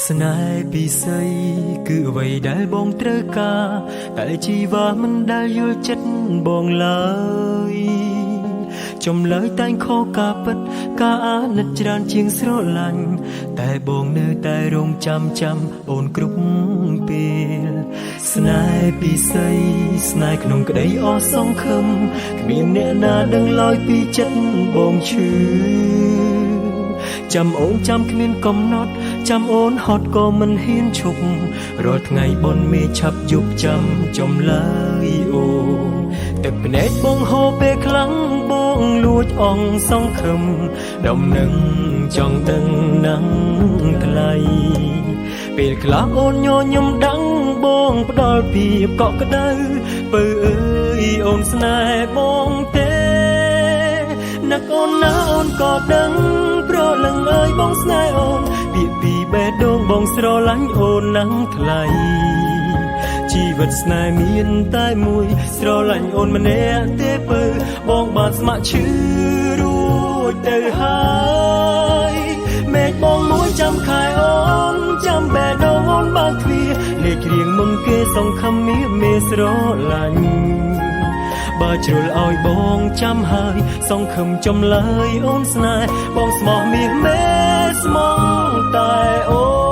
ស្នេហ៍ពិសីគឺអ្វីដែលបងត្រូវការតែជីវ៉ាមិនដែលយល់ចិត្តបងឡើយចំលើយតែងខការពិតការអាណិតច្រើនជាងស្រឡាញ់តែបងនៅតែរងចាំចាំអូនគ្រប់ពេលស្នេហ៍ពិសីស្នេហ៍ក្នុងក្តីអស់សង្ឃឹមគ្មានអ្នកណាដឹងឡើយពីចិត្តបងឈឺចាំអូនចាំគ្មានកំណត់ចាំអូនហត់ក៏មិនហ៊ានឈប់រាល់ថ្ងៃបនមេឆាប់យប់ចាំចំឡើយអូនទឹកភ្នែកបងហូរពេលខ្លាំងបងលួចអងសង្ឃឹមដំណឹងចង់ដឹងណាំងថ្លៃពេលខ្លះអូនញញឹមដឹងបងផ្ដល់ភាពកក់ក្ដៅពៅអើយអូនស្នេហ៍បងទេនឹកអូនណាអូនក៏ដឹងប្រលឹងអើយបងស្នេហ៍អូនពាក្យពីបេះដូងបងស្រឡាញ់អូនណាស់ថ្លៃជីវិតស្នេហ៍មានតែមួយស្រឡាញ់អូនម្នាក់ទេពើបងបានស្ម័គ្រឈឺរួចទៅហើយមេឃបងមួយចាំខែអូនចាំបេះដូងអូនបើកទ្វារលេខរៀងមុនគេសង្ឃឹមមានមេស្រឡាញ់បើជ្រុលឲ្យបងចាំហើយសង្ឃឹមចំឡើយអូនស្នេហ៍បងស្មោះមាសមេស្មងតែអូន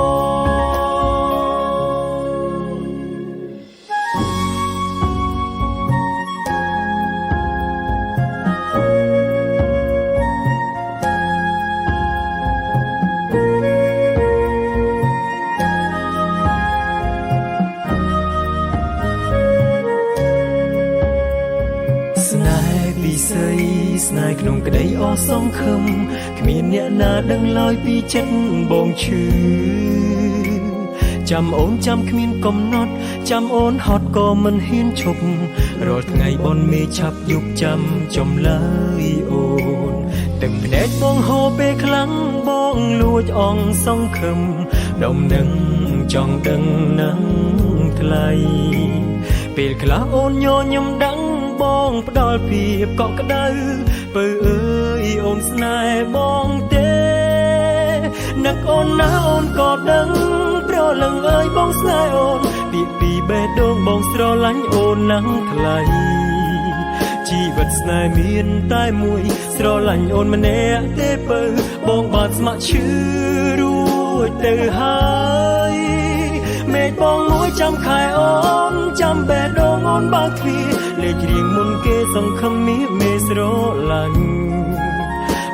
ស្នេហ៍ពិសីស្នេហ៍ក្នុងក្តីអស់សង្ឃឹមគ្មានអ្នកណាដឹងឡើយពីចិត្តបងឈឺចាំអូនចាំគ្មានកំណត់ចាំអូនហត់ក៏មិនហ៊ានឈប់រាល់ថ្ងៃបនមេឆាប់យប់ចាំចំឡើយអូនទឹកភ្នែកបងហូរពេលខ្លាំងបងលួចអងសង្ឃឹមដំណឹងចង់ដឹងណាំងថ្លៃពេលខ្លះអូនញញឹមដឹងបងផ្ដល់ភាពកក់ក្ដៅពៅអើយអូនស្នេហ៍បងទេនឹកអូនណាអូនក៏ដឹងប្រលឹងអើយបងស្នេហ៍អូនពាក្យពីបេះដូងបងស្រឡាញ់អូនណាស់ថ្លៃជីវិតស្នេហ៍មានតែមួយស្រឡាញ់អូនម្នាក់ទេពៅបងបានស្ម័គ្រឈឺរួចទៅហើយមេឃបងមួយចាំខែអូនចាំបេះដូងអូនបើកទ្វារលេខរៀងមុនគេសង្ឃឹមមានមេស្រឡាញ់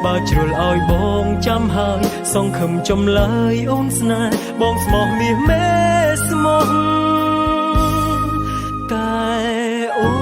បើជ្រុលឲ្យបងចាំហើយសង្ឃឹមចំឡើយអូនស្នេហ៍បងស្មោះមាសមេស្មោះតែអូ